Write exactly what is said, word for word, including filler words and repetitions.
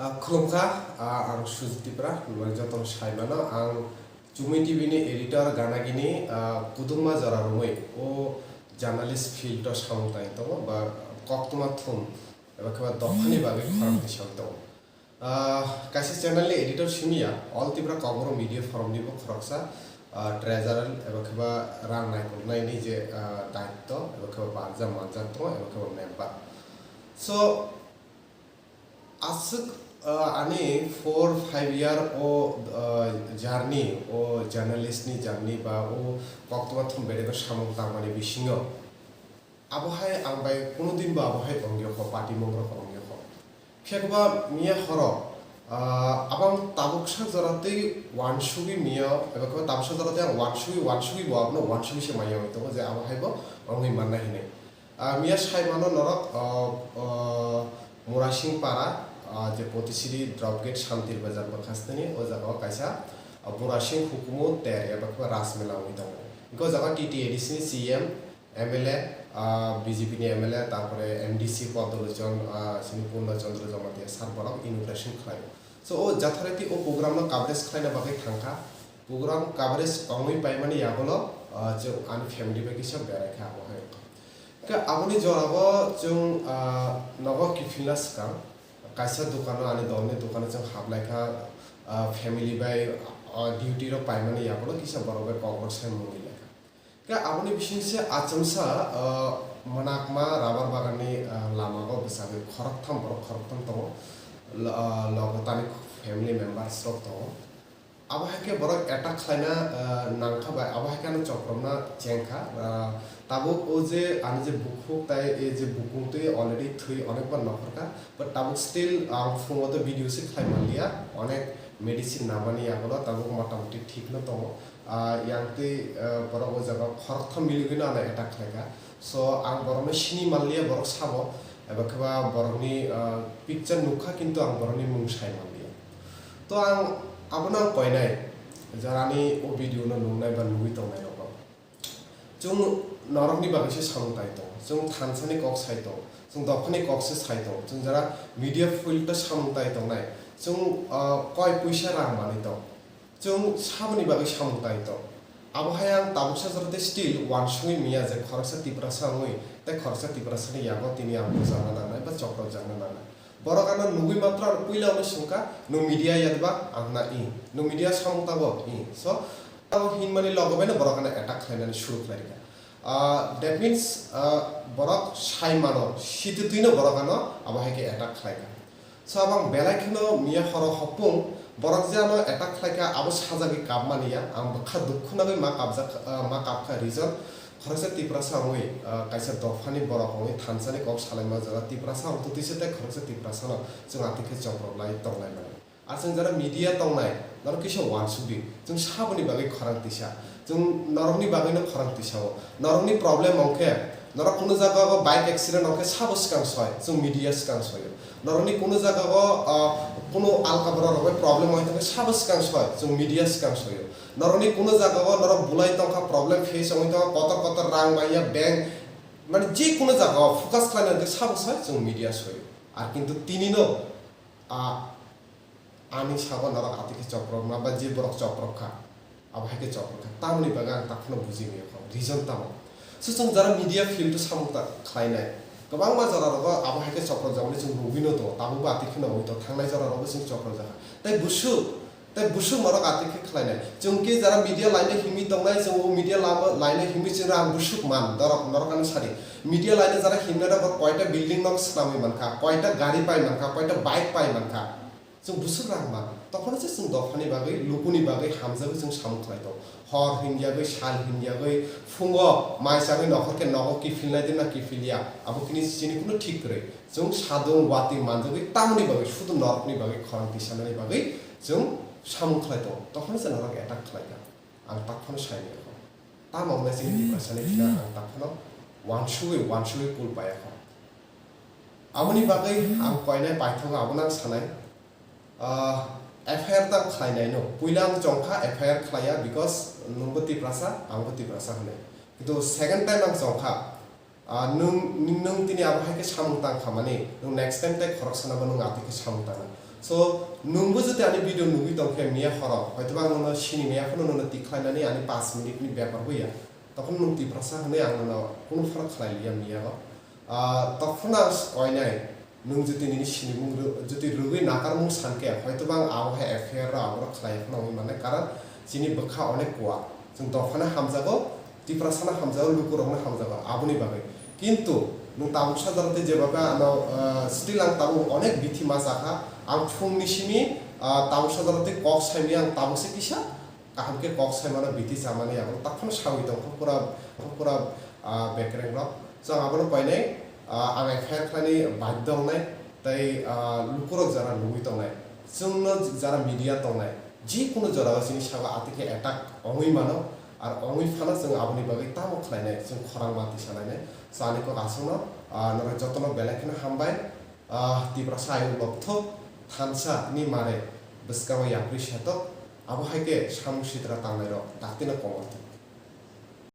Ah, khulumkha, ah, ang Sujit Tipra, nwng jotono sai mano, ang Chumui T V ni editor, ganagini, ah, kudungma jora romwi o journalist field o samung tangwi tongo, ba koktwma thum eba khe ba dophani bagwi khorang tisang tongo. Ah, kaisa channel ni editor simi ya, All Tripura Kokborok Media Forum ni bo khoroksa, ah, treasurer eba khe ba rang naikolnai ni je, ah, daitto eba khe ba barjak manjak tongo eba khe ba member. So, aswk, ah, ani four five year o, ah, journey, o journalist ni journey ba o koktwma thum bedego samung tangmani bisingo, abo hai ang bai kuno din bo abo hai ong yokho, party mung rok ong yokho. Phiya ba miya horo, ah, abang tabuksa jora tei wansugwi miya, eba khe tabuksa jora tei ang wansugwi, wansugwi bo abono wansugwi se manya oi tongo je abo hai bo ongwi manna hinwi. Ah, miya sai mano norok, ah, ah, Murasing Para, ah, je Potisiri drop gate Santir Bazar bwkhasteni, o jaga o kaisa, ah, Murasing hukumu ter eba khe Rasmela wngwi tongo. Hwnkhe o jaga T T A D C ni C M, M L A, ah, B J P ni M L A, tarpore M D C Podolochon, ah, sini Purno Chandra Jamatia sir borok inauguration khlaio. So, o jatharaiti o program no coverage khlaina bagwi thangkha. Program coverage ongwi paimani yagulo, ah, chwng ani family bai kisa berai kha abo hai wngkha. Khe aboni jorao chwng, ah, nogo kiphilna swkang kaisa dukano, ani dolni dukano chwng hablai kha, ah, family bai, ah, duty rok paimani yagulo kisa borok bai kokborok sai mungwi lai kha. Khe aboni bisingse achomsa, ah, mwnakma rubber baganni, ah, lamago bwchagwi khoroktham borok khoroktham tongo. Lo-, ah, logo tani family members rok tongo. Abo hai khe borok attack khlaina, ah, nangkha bai, abo hai khe ano chopropna chengkha. Ah, tabuk o je ani je bukhuk tai e je bukung twi already thwi onekbar nokhorkha. But tabuk still ang phungo to video se khlai manliya. Onek medicine namani yagulo tabuk motamoti thikno tongo. Ah, yang twi, ah, borok o jaga khoroktham miligwino ano attack khlaikha. So, ang borokno sini manliya, borok sabo, eba khe ba borokni, ah, picture nukha, kintu ang borokni mung sai manliya. To ang abono ang koinai, jarani o video no nungnai ba nugwi tongnai rok. Chwng norokni bagwi se samung tai tongo, chwng thansani kok sai tongo, chwng dophani kok se sai tongo, chwng jara media field o samung tai tongnai, chwng, ah, koi puisa rang manwi tongo. Chwng saboni bagwi samung tai tongo. Abo hai ang tabuksa jora tei still wansugwi miya je khoroksa Tiprasa wngwi tei khoroksa Tiprasani yago tini ang bujakna nangnai ba chopropjakna nangnai. Borok ano nugwi matro ano puila hwnwi swngkha, "Nwng media ya ba?" Ang hwna, "Ih." "Nwng media samung tabo?" "Ih." So, abo hinmani logo baino borok ano attack khlainani suru khlairikha. Ah, that means, ah, borok sai mano, sititwino borok ano abo hai khe attack khlaikha. So, abang belai kheno miya horo hopung, borok je ano attack khlaikha, abo sajagwi kapmani ya, ang bwkha dukhu nagwi ma kapjak, ah, ma kapkha reason, khoroksa Tiprasa wngwi, ah, kaisa dophani borok wngwi thansani kok salaima jora Tiprasa wng twtwi se tei khoroksa Tiprasano chwng atwi khe chopropnai tongnai mani. Ar chwng jara media tongnai, norok kisa wansuk di, chwng saboni bagwi khorang tisa, chwng norokni bagwino khorang tisa o, norokni problem wng khe, norok kunu jaga o bike accident wng khe sabo swkang soi, chwng media swkang soio. Norokni kunu jaga o, ah, kunu alka borok rok bai problem wng khe sabo swkang soi, chwng media swkang soio. Norokni kunu jaga o norok bulai tongkha, problem face wngwi tongkha, kotor kotor rang manya, bank, mane je kunu jaga o focus khlaina hwnkhe sabo soi, chwng media soio. Ar kintu tini no, ah, ani sago norok atwi khe chopropma ba je borok choprok kha, abo hai khe choprok kha. Tamoni bagwi ang takhwno buji maya kho, reason tamo? So chwng jara media field o samung ta khlainai, kwbangma jora rogo abo hai khe chopropjakmani chwng nugwino tongo, tabukbo atwi kheno wngwi tongo, thangnai jora rogo chwng chopropjak kha. Tei busuk, tei busuk norok atwi khe khlainai. Chwng khe jara media line o himwi tongnai, chwng o media lama line o himwi chwng rang busuk man, norok, norok ano sadi. Media line o jara himnai rok koita building nok swnamwi mankha, koita gari pai mankha, koita bike pai mankha. Chwng busuk rang man, tokhono se chwng dophani bagwi, lukuni bagwi hamjagwi chwng samung khlai tongo. Hor hinjagwi, sal hinjagwi, phungo mai chagwi nokhor khe nogo kiphilnai de na kiphilya, abo kini chini kuno thik kwrwi. Chwng sadung watwi manjagwi tamoni bagwi, sudu norokni bagwi, khorang tisanani bagwi chwng samung khlai tongo. Tokhono se norok attack khlai kha. Ang tak phano sai maya kho. Tamo wngnai chini Tiprasani thina ang tak phano wansugwi, wansugwi kul paya kho. Aboni bagwi ang koinai paithago, abono ang sanai. Ah, F I R tang khlainaino. Puila ang chongkha F I R khlaiya, because nwngbo Tiprasa, angbo Tiprasa hwnwi. Kintu second time ang chongkha, Ah, nwng, nwng tini abo hai khe samung tang kha mani, nwng next time tei khoroksano bo nwng atwi khe samung tangna. So, nwngbo jodi ani video nugwi tong khe miya horo, hoitoba ang nono sini maya phano nono tikhlainani ani panch minute ni bepar bo ya. Tokhono nwng Tiprasa hwnwi ang nono kunu phano khlai liya miya o. Ah, tokhono ang koinai, nwng jodi nini sinimung rw-, jodi rwgwi nakarmung san khe, hoitoba ang abo hai F I R rok aborok khlai phano wngwi mannai, karon chini bwkha onek kuwa. Chwng dophano hamjago, Tiprasano hamjago, lukurokno hamjago, aboni bagwi. Kintu nwng tabuk sajaro tei jeba khe ano, ah, still ang tabuk onek bithi ma cha kha. Ang phungni simi, ah, tabuk sajaro tei kok saimaya ang tabuk se kisa kaham khe kok saimano bithi chamani abo takhano sawi tong kha pura, pura, ah, bekrengrok. So ang abono koinai, ah, ang F I R khlaini badhyo wngnai tei, ah, lukurok jara nugwi tongnai, chwngno jara media tongnai, jikunu jorao chini sago atwi khe attack ongwi mano, ar ongwi phano chwng aboni bagwi tamo khlainai, chwng khorang ma tisa lainai. So ani kok aswkno, ah, norok jotono belai kheno hambai, ah, Tiprasa ayuk lokthok thansa ni mare bwskango yapri setok, abo hai khe samung sitra tangnairok daktino komor thok.